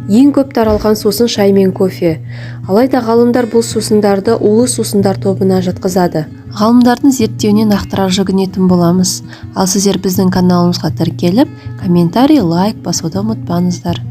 Ең көп таралған сусын шай мен кофе. Алайда ғалымдар бұл сусындарды улы сусындар тобына жатқызады. Ғалымдардың зерттеуіне нақтырақ жүгінетін боламыз. Ал сіздер біздің каналымызға тіркеліп, комментарий, лайк басуды ұмытпаңыздар.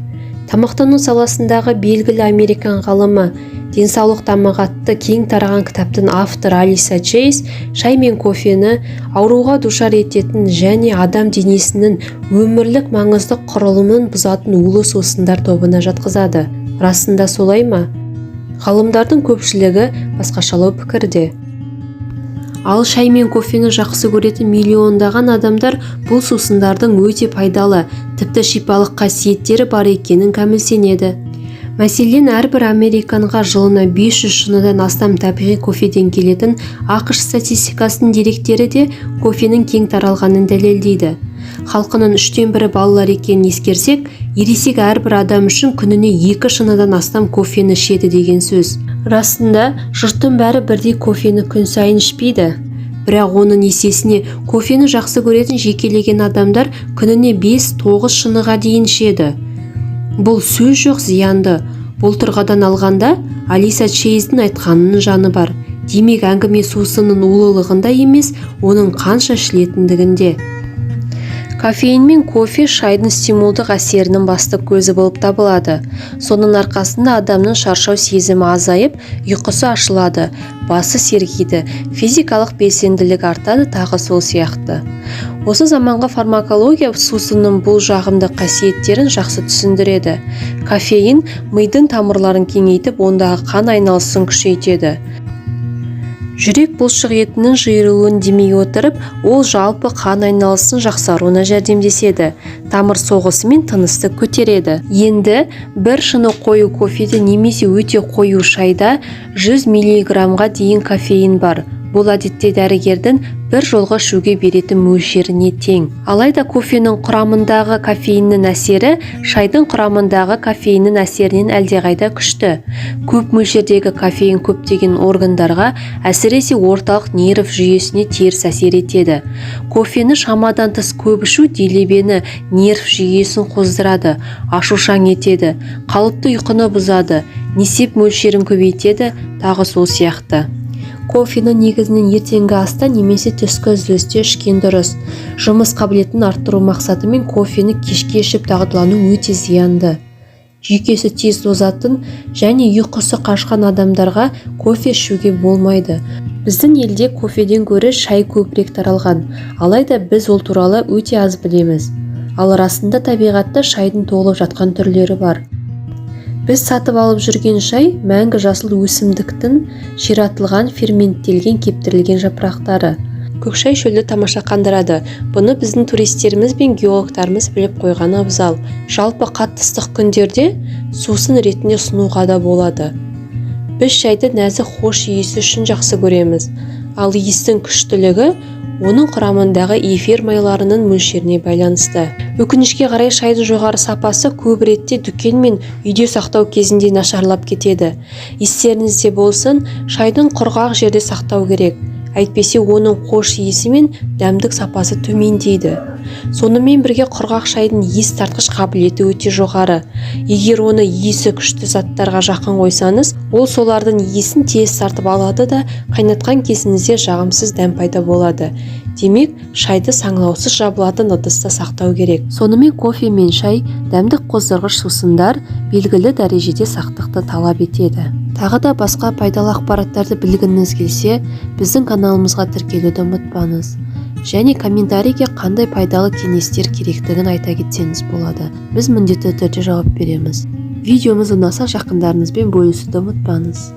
Тамақтану саласындағы белгілі американ ғалымы, «Денсаулық тамағы» атты кең тараған кітаптың авторы Алиса Чейз шай мен кофені ауруға душар ететін және адам денесінің өмірлік маңызды құрылымын бұзатын улы сусындар тобына жатқызады. Расында солай ма? Ғалымдардың көпшілігі басқашалау пікірде. Ал шай мен кофені жақсы көретін миллиондаған адамдар бұл сусындардың өте пайдалы, тіпті шипалық қасиеттері бар екенін кәміл сенеді. Мәселен, әрбір американға жылына 500 шыныдан астам табиғи кофеден келетін АҚШ статистикасының деректері де кофенің кең таралғанын дәлелдейді. Халқының үштен бірі балалар екенін ескерсек, ересек әрбір адам үшін күніне 2 шыныдан астам кофені ішеді деген сөз. Расында, жұрттың бәрі бірдей кофені күн сайын ішпейді. Бірақ оның есесіне кофені жақсы көретін жекелеген адамдар күніне 5-9 шыныға дейін ішеді. Бұл сөз жоқ зиянды. Бұл тұрғыдан алғанда, Алиса Чейздің айтқанының жаны бар. Демек, әңгіме сусынның улылығында емес, оның қанша ішілетіндігінде. Кофеин мен кофе шайдың стимулдық әсерінің басты көзі болып табылады. Соның арқасында адамның шаршау сезімі азайып, ұйқысы ашылады, басы сергиді, физикалық белсенділік артады, тағы сол сияқты. Осы заманғы фармакология сусынның бұл жағымды қасиеттерін жақсы түсіндіреді. Кофеин мидың тамырларын кеңейтіп, ондағы қан айналысын күшейтеді. Жүрек бұлшық етінің жиырылуын демей отырып, ол жалпы қан айналысының жақсаруына жәрдемдеседі, тамыр соғысы мен тынысты көтереді. Енді бір шыны қою кофеде немесе өте қою шайда 100 миллиграммға дейін кофеин бар. Бұл әдетте дәрігердің бір жолғы ішуге беретін мөлшеріне тең. Алайда кофенің құрамындағы кофеиннің әсері шайдың құрамындағы кофеиннің әсерінен әлдеқайда күшті. Көп мөлшердегі кофеин көптеген органдарға, әсіресе орталық нерв жүйесіне теріс әсер етеді. Кофені шамадан тыс көп ішу делебені, нерв жүйесін қоздырады, ашушаң етеді, қалыпты ұйқыны бұзады, несеп мөлшерін көбейтеді, тағы сол сияқты. Кофені негізінен ертеңгі аста немесе түскі үзілісте ішкен дұрыс. Жұмыс қабілетін арттыру мақсатымен кофені кешке ішіп дағдылану өте зиянды. Жүйкесі тез тозатын және ұйқысы қашқан адамдарға кофе ішуге болмайды. Біздің елде кофеден гөрі шай көбірек таралған, алайда біз ол туралы өте аз білеміз. Ал расында табиғатта шайдың толып жатқан түрлері бар. Біз сатып алып жүрген шай мәңгі жасыл өсімдіктің ширатылған, ферменттелген, кептірілген жапырақтары. Көк шай шөлді тамаша қандырады. Бұны біздің туристеріміз бен геологтарымыз біліп қойған абзал. Жалпы қатты ыстық күндерде сусын ретінде ұсынуға да болады. Біз шайды нәзік хош иісі үшін жақсы көреміз. Ал иістің күштілігі оның құрамындағы эфир майларының мөлшеріне байланысты. Өкінішке қарай, шайдың жоғары сапасы көп ретте дүкен мен үйде сақтау кезінде нашарлап кетеді. Естеріңізде болсын, шайдың құрғақ жерде сақтау керек. Әйтпесе оның хош иісі мен дәмдік сапасы төмендейді. Сонымен бірге құрғақ шайдың иіс тартқыш қабілеті өте жоғары. Егер оны иісі күшті заттарға жақын қойсаңыз, ол солардың иісін тез тартып алады да, қайнатқан кезіңізде жағымсыз дәм пайда болады. Демек, шайды саңылаусыз жабылатын ыдыста сақтау керек. Сонымен, кофе мен шай дәмдік қоздырғыш сусындар белгілі дәрежеде сақтықты талап етеді. Тағы да басқа пайдалы ақпараттарды білгіңіз келсе, біздің каналымызға тіркелуді ұмытпаңыз. Және комментарийге қандай пайдалы кеңестер керектігін айта кетсеңіз болады. Біз міндетті түрде жауап береміз. Видеомыз ұнаса, жақындарыңызбен бөлісуді ұмытпаңыз.